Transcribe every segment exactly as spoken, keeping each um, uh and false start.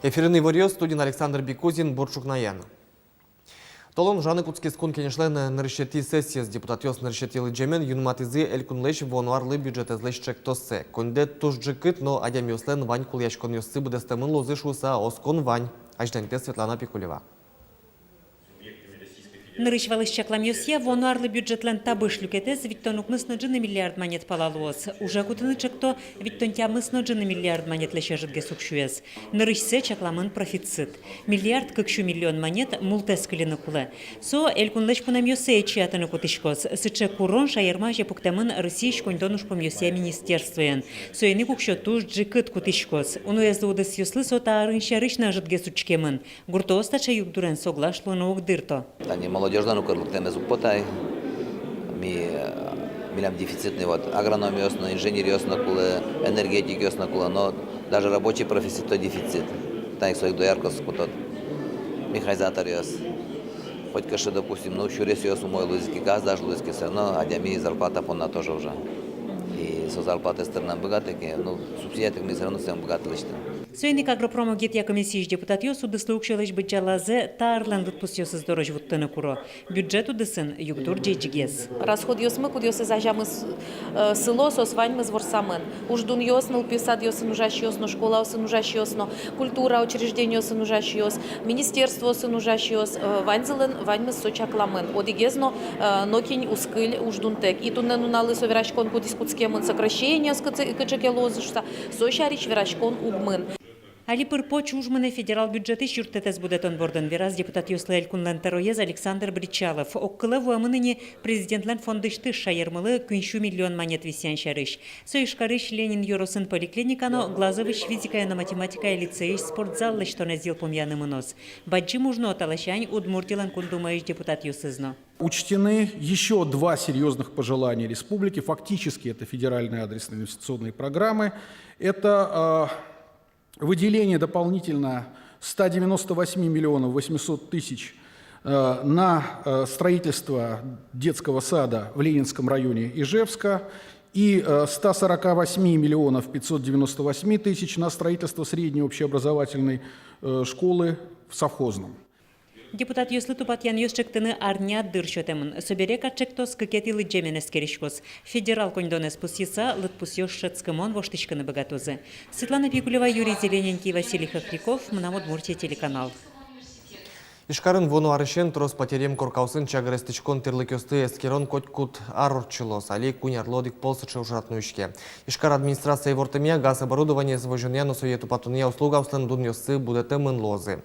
Эфирын иворъёс, студиын Александр Бикузин, бур ӵукнаен. Толон ужаны кутскиз Кун Кенешлэн нырысетӥ сессиез. Депутатъёс нырысетӥ лыдӟемен юнматӥзы элькунлэсь вуоно арлы бюджетэзлэсь ӵектоссэ. Коньдэ туж ӝикыт, но адямиослэн вань кулэяськонъёссы быдэстэмын луозы шуыса оскон вань. Азьланьтэ Светлана Пикулева. Нырысь валысь чакламъёсъя, вуоно арлы бюджетлэн табыш люкетэз витьтон укмыс но ӝыны миллиард манет пала луоз. Уже кутыны ӵекто витьтон тямыс но ӝыны миллиард манетлэсь ӧжытгес уксёез. Нырысьсэ чакламын профицит. Миллиард кык сю миллион манет мултэс кыльыны кулэ. Со элькунлэсь пунэмъёссэ ичиятыны кутӥськоз. Сыӵе курон шаермы азе пуктэмын Россиысь коньдон ужпумъёсъя министерствоен. Соин ик уксё туж ӝикыт кутӥськоз. Уноезлы удысъёслы со та арын сярысь но ӧжытгес учкемын. Гуртоос таӵе югдурен соглаш луыны уг дырто. Тани молодёжьлэн укыр лыктэмез уг поты ай. Ми, э, милям дефицитный, вот, агрономъёс но, инженеръёс но кулэ, энергетикъёс но кулэ, но даже рабочий профессиос дефицит. Тани ик со ик дояркаос кутод, механизаторъёс. Хоть кыӵе, допустим, ну, сюресъёс умой луиз ке, газ даже луиз ке, всё равно адями зарплата понна тоже уже. И со зарплатаез тырыны ӧм быгаты ке, ну, субсидиятык ми всё равно сое ӧм быгаты лэсьтыны. Соин ик агропромогетъя комиссиысь депутатъёс удыслы уксёлэсь быдӟалазэ та арлэн лыдпусъёсыз дорозь вуттыны куро. Бюджет удысын югдур ӟечгес. Расходъёсмы, кудъёсыз азямы с-, э, сыло, соос ваньмыз ворсамын. Уждунъёс, нылпи садъёсын ужасьёс но, школаосын ужасьёс но, культура учреждениосын ужасьёс, министерствоосын ужасьёс, э, ваньзылэн ваньмыз со чакламын. Одӥгез но, э, нокин уз кыль уждунтэк. И туннэ нуналлы со вераськон, кудӥз кутскемын, сокращениос кыӵе, кыӵе ке луозы шуыса, со сярысь вераськон уг мын. Али пыр-поч уж мынэ федерал бюджетысь юрттэтэз будэтон бордын, вераз депутатъёслы элькунлэн тӧроез Александр Бречалов. Огкылэ вуэмын ини Президентлэн фондысьтыз шаермылы куинь сю миллион манет висъян сярысь. Со Ижкарысь Ленин ёросын поликлиника но Глазовысь физикая но математикая лицейысь спортзал лэсьтонэз йылпумъяны мыноз. Бадӟым уж нуо та ласянь Удмуртилэн Кун Думаысь депутатъёсыз но. Учтены ещё два серьёзных пожелания республики. Фактически это федеральные адресные инвестиционные программы. Это, а, выделение дополнительно ста девяноста восьми миллионов восьмисот тысяч, э, на, э, строительство детского сада в Ленинском районе Ижевска и, э, ста сорока восьми миллионов пятьсот девяносто восьми тысяч на строительство средней общеобразовательной, э, школы в Совхозном. Депутатъёслы тупатъянъёс ӵектыны арня дыр сётэмын. Собере кат ӵектос кыкетӥ лыдӟемен эскериськоз. Федерал коньдонэз пусйыса, лыдпусъёс шӧдскымон воштӥськыны быгатозы. Светлана Пикулева, Юрий Зелененький, Василий Хохряков, «Мынам Удмуртие» телеканал. Ижкарын вуоно арысен трос патеръем коркаосын чагыр эстӥськон тӥрлыкъёсты эскерон котькуд ар ортчылоз. Али куинь арлы одӥг пол сыӵе ужрад нуиське. Ижкар администрация ивортэмъя, газ оборудованиез возёнъя но сое тупатонъя услугаослэн дунъёссы будэтэмын луозы.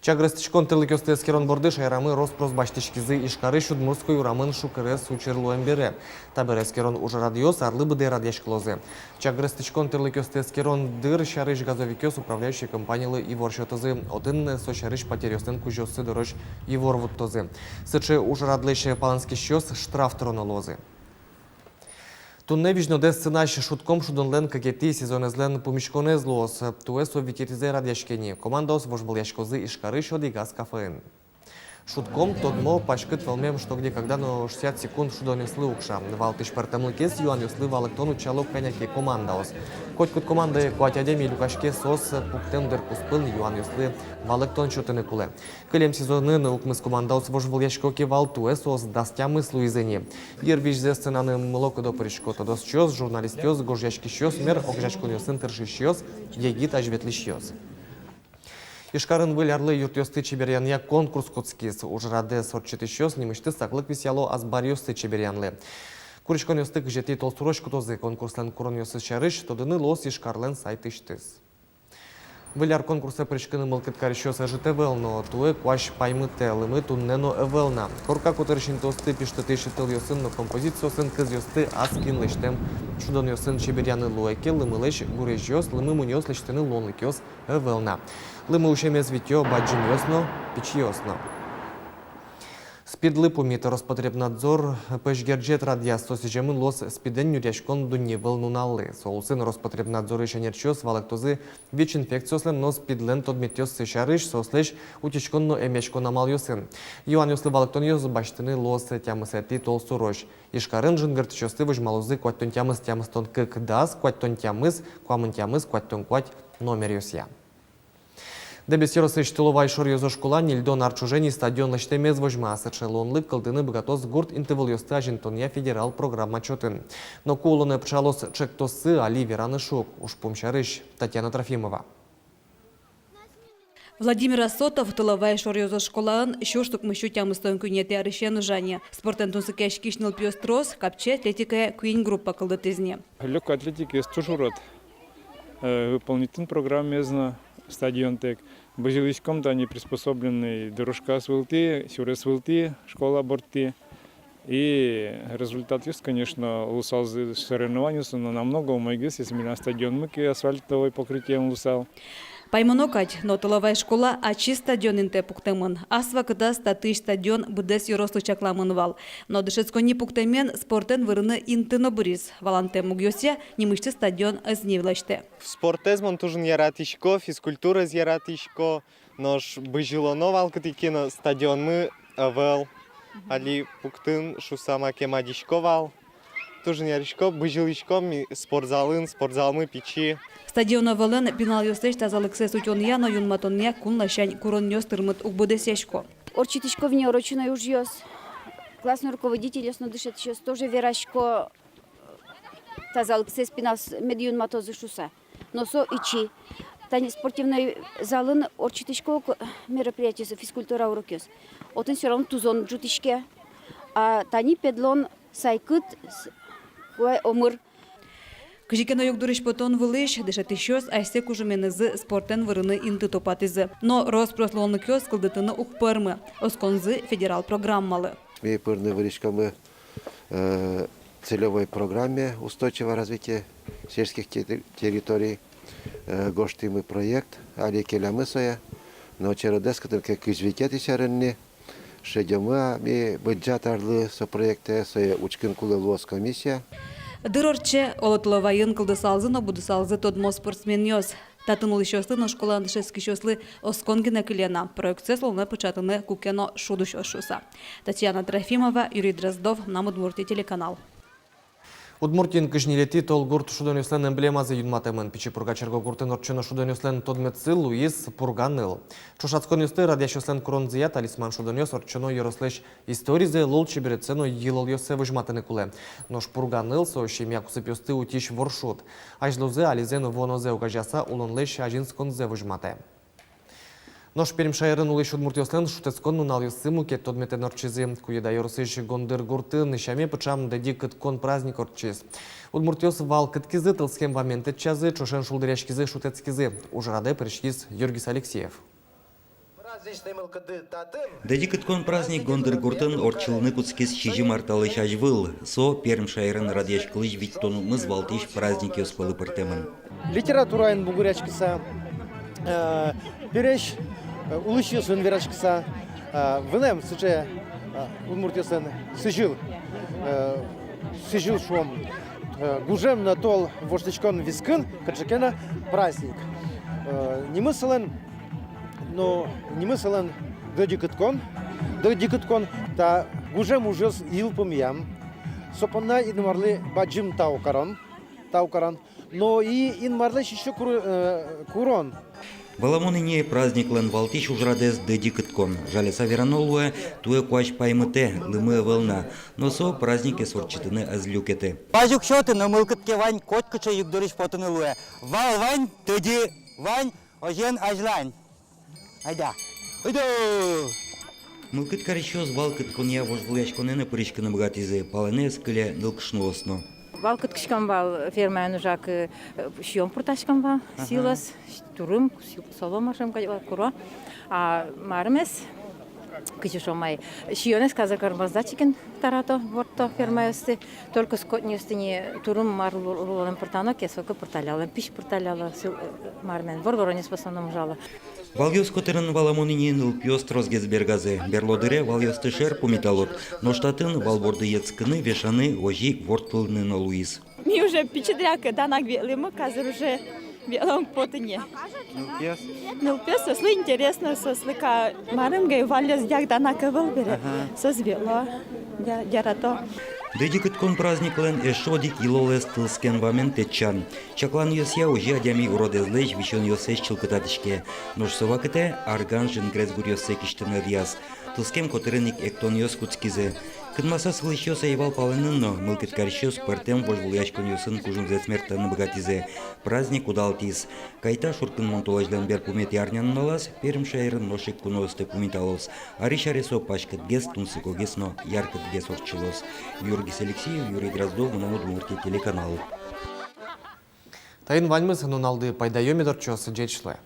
Чагыр эстӥськон тӥрлыкъёсты эскерон борды шаерамы рос-прос басьтӥськизы Ижкарысь Удмуртской урамын шукырес учыр луэм бере. Табере эскерон ужрадъёс арлы быдэ радъяськылозы. Чагыр эстӥськон тӥрлыкъёсты эскерон дыр сярысь газовикъёс управляющий компаниялы ивор сётозы, отын со сярысь патеръёслэн кузёоссы дорозь ивор вуттозы. Сыӵе ужрадлэсь палэнскисьёс штраф тыроно луозы. Туннэ визьнодэз сынась «Шудком» шудонлэн кыкетӥ сезонэзлэн пумиськонэз луоз. Туэ со витетӥзэ радъяське ни. Командаос вожвылъяськозы Ижкарысь одӥгаз кафеын. «Шудком» тодмо паськыт вӧлмем «Что? Где? Когда?» но «Шестьдесят секунд» шудонъёслы укша. Валтӥсь пӧртэмлыкез — юанъёслы валэктон утчало кӧня ке командаос. Котькуд командае куать адями люкаське, соос пуктэм дыр куспын юанъёслы валэктон сётыны кулэ. Кылем сезонын укмыс командаос вожвылъясько ке вал, туэ соос дас тямыс луизы ни. Йырвизьзэ сценаны мылокыдо пырисько тодосчиос, журналистъёс, гожъяськисьёс, мер огазеяськонъёсын тыршисьёс, егит азьветлӥсьёс. Ижкарын Выль арлы юртъёсты чеберъянъя конкурс кутскиз. Ужрадэз ортчытӥсьёс нимысьтыз саклык висъяло азбаръёсты чеберъянлы. Куриськонъёсты кызетӥ толсурозь кутозы. Конкурслэн куронъёсыз сярысь тодыны луоз Ижкарлэн сайтысьтыз. Выль ар конкурсэ пыриськыны мылкыд карисьёс ӧжыт ӧвӧл, но туэ куазь паймытэ: лымы туннэ но ӧвӧл на. Корка котырысь интыосты пиштытӥсь тылъёсын но композициосын, кызъёсты ас киын лэсьтэм шудонъёсын чеберъяны луэ ке, лымылэсь гурезьёс, лымы мунёос лэсьтыны луонлыкъёс ӧвӧл на. Лымы усемез витё бадӟымъёс но, пичиос но. СПИДлы пумит. Роспотребнадзор пӧсь герӟет радъяз. Со сӥземын луоз СПИДэн нюръяськон дунневыл нуналлы. Со улсын Роспотребнадзорысь ӧнерчиос валэктозы ВИЧ-инфекциослэн но СПИДлэн тодметъёссы сярысь, соослэсь утиськон но эмъяськон амалъёсын. Юанъёслы валэктонъёс басьтыны луоз тямысэтӥ толсурозь. Ижкарын жингыртӥсьёсты возьмалозы куатьтон тямыс, тямыстон кык, дас, куатьтон тямыс, куамын тямыс, куатьтон куать номеръёсъя. Дэбес ёросысь Тыловай шоръёзо школа ньыльдон ар ӵоже ни стадион лэсьтэмез возьма. Сыӵе луонлык кылдыны быгатоз гурт интывылъёсты азинтонъя федерал программа чотын. Но ку улонэ пыӵалоз ӵектоссы, али вераны шуг. Ужпум сярысь Татьяна Трофимова. Владимир Осотов Тыловай шоръёзо школаын сюрс укмыссю тямыстон куинетӥ арысен ужа ни. Спортэн тунсыкъяськись нылпиос трос, капчи атлетикая куинь группа кылдытӥз ни. Лёгкой атлетикаез туж урод, э, выполнитын программаез но, стадионтэк. Бызьылӥськом тани приспособленный дорожкаос вылтӥ, сюрес вылтӥ, школа бордтӥ. И результатъёс, конечно, луысалзы соревнованиосын но намного умойгес, если милям стадионмы ке асфальтовой покрытиен луысал. Паймоно кадь, но Тыловай школа ачиз стадион интые пуктэмын. Ас вакытаз татысь стадион быдэс ёрослы чакламын вал. Но дышетсконни пуктэмен спортэн вырыны инты но быриз. Валантэм мугъёсъя нимысьтыз стадион ӧз ни лэсьтэ. Спортэз мон туж ини яратӥсько, физкультураез яратӥсько, нош бызьылоно вал кытӥ ке но, стадионмы ӧвӧл. Али пуктын шуса макем адӟисько вал. Туж ини яратӥсько, бызьылӥськом ми спортзалын, спортзалмы пичи. Стадион ӧвӧлэн пиналъёслэсь тазалыксэс утёнъя но юнматонъя кун ласянь куронъёс тырмыт уг быдэсъясько. Ортчытӥсько внеурочной ужъёс, классный руководительёс но дышетӥсьёс тоже верасько, тазалыксэс пиналъёс мед юнматозы шуса. Но со ичи. Тани спортивной залын ортчытӥсько ук мероприятиос, физкультура урокъёс. Отын всё равно тузон ӝутӥське. А тани педлон сайкыт, с-, куэ омыр. Кызьы ке но югдурысь потон вылысь дышетӥсьёс асьсэ кужыменызы спортэн вырыны инты тупатӥзы. Но рос-прос луонлыкъёс кылдытыны уг пӧрмы. Осконзы федерал программалы. Ми пырыны выриськомы, э, целевой программе устойчивого развития сельских те-, территорий, э, гожтӥмы проект, али келямы сое, но чередэз кытын ке кызь витетӥ сярысь ни шедёмы-а ми бюджет арлы со проектэ, сое учкыны кулэ луоз комиссия. Дыр ортче, оло, Тыловайын кылдысалзы но будысалзы тодмо спортсменъёс. Татын улӥсьёслы но школаын дышетскисьёслы оскон гинэ кыле на, проектсэс улонэ пыӵатыны куке но шуд усёз шуса. Татьяна Трофимова, Юрий Дроздов, «Мынам Удмуртие» телеканал. Удмуртиын кызь ньылетӥ Тол гурт шудонъёслэн эмблемазы юнматэмын. Пичи Пурга черкогуртын ортчоно шудонъёслэн тодметсы луиз Пурга ныл. Ӵошатсконъёсты радъясьёслэн куронзыя талисман шудонъёс ортчоно ёрослэсь историзэ, лулчеберетсэ но йылолъёссэ возьматыны кулэ. Нош Пурга ныл — со семья кусыпъёсты утись воршуд. Азьлозэ, ализэ но вуонозэ огазеяса, улонлэсь азинсконзэ возьматэ. Нош Пермь шаерын улӥсь удмуртъёслэн шутэтскон нуналъёссы мукет тодметэн ортчизы. Куеда ёросысь Гондыр гуртын сяме пыӵам Дэди кыткон праздник ортчиз. Удмуртъёс вал кыткизы, тылскем вамен тэтчазы, ӵошен шулдыръяськизы, шутэтскизы. Ужрадэ пыриськиз Юргис Алексеев. Дэди кыткон праздник Гондыр гуртын ортчылыны кутскиз сизьым ар талэсь азьвыл. Со Пермь шаерын радъяськылӥсь витьтонмыз валтӥсь праздникъёс пӧлы пыртэмын. Литератураен бугыръяськыса, э, пересь, э, улӥсьёсын вераськыса, э, вылэм сыӵе, э, удмуртъёслэн сӥзьыл, э, сӥзьыл шуом, э, гужем но тол воштӥськон вискын кыӵе ке но праздник. Э, нимыз солэн Но нимыз солэн Дэди кыткон. Дэди кыткон — та гужем ужъёс йылпумъям. Со понна Инмарлы бадӟым тау карон, тау карон. Но и Инмарлэсь ещё кур-, э, курон. Валамон ини, праздниклэн валтӥсь ужрадэз — Дэди кыткон. Жаляса верано луэ, туэ куазь паймытэ, лымы ӧвӧл на. Но со праздникез ортчытыны ӧз люкеты. Куазь уг сёты, но мылкыд ке вань, котькыӵе югдурысь потыны луэ. Вал вань, тӧдьы вань, озьыен азьлань. Айда. Ойдо! Мылкыд карисьёс вал кытконъя вожвылъяськонэ но пыриськыны быгатӥзы, палэнэ ӧз кыле нылкышноос но. Вал кыткиськом вал, фермаын ужак, э, сиён пыртаськом вал, ага, силос, турым, си-, солома шуом кадь вал, куро. А мармес, кызьы шуом ай, сиёнэз казе кармоз, зайчикын тарато, ворто фермаосты. Только скотинъёсты ни турым мар лу-, лулонэн пыртоно ке, соку пырталляло, пищ пырталляло, сил-, э, мармен, воргоронъёс в основном ужало. Валъёс котырын, валамон ини, нылпиос тросгес бергазы. Берло дыре валъёсты шер пумиталод. Нош татын вал борды йӧтскыны, вешаны, озьы ик ворттылыны но луиз. Ми уже пичи дыръя ке данак ветлӥмы, казыр уже ветлыны уг поты ни. Нылпиос? Нылпиос, соослы интересно, соослы ка-, марым гай, валъёс дяк данак ӧвӧл бере. Ага. Соос ветло, дя-, ярато. Дыдьы кыткон праздниклэн эшшо одӥг йылолэз — тылскем вамен тэтчан. Чакланъёсъя, озьы адями уродэзлэсь, висёнъёслэсь чылкытатӥське. Нош со вакытэ арган жингрес гуръёссэ кисьтыны ӧдъяз. Тылскем котырын ик эктонъёс кутскизы. Кынмаса сылӥсьёс ӧй вал палэнын но, мылкыд карисьёс пӧртэм вожвылъяськонъёсын кужымзэс мерттаны быгатӥзы. Праздник удалтӥз. Кайта шуркынмон толэзьлэн берпуметӥ арнянуналаз Пермь шаерын нош ик куноосты пумиталоз. Арысь аре со паськытгес, тунсыкогес но яркытгес ортчылоз. Юргис Алексеев, Юрий Дроздов, «Мынам Удмуртие» телеканал. Таин ваньмыз. Нуналды пайдаё мед ортчоз. Ӟеч луэ.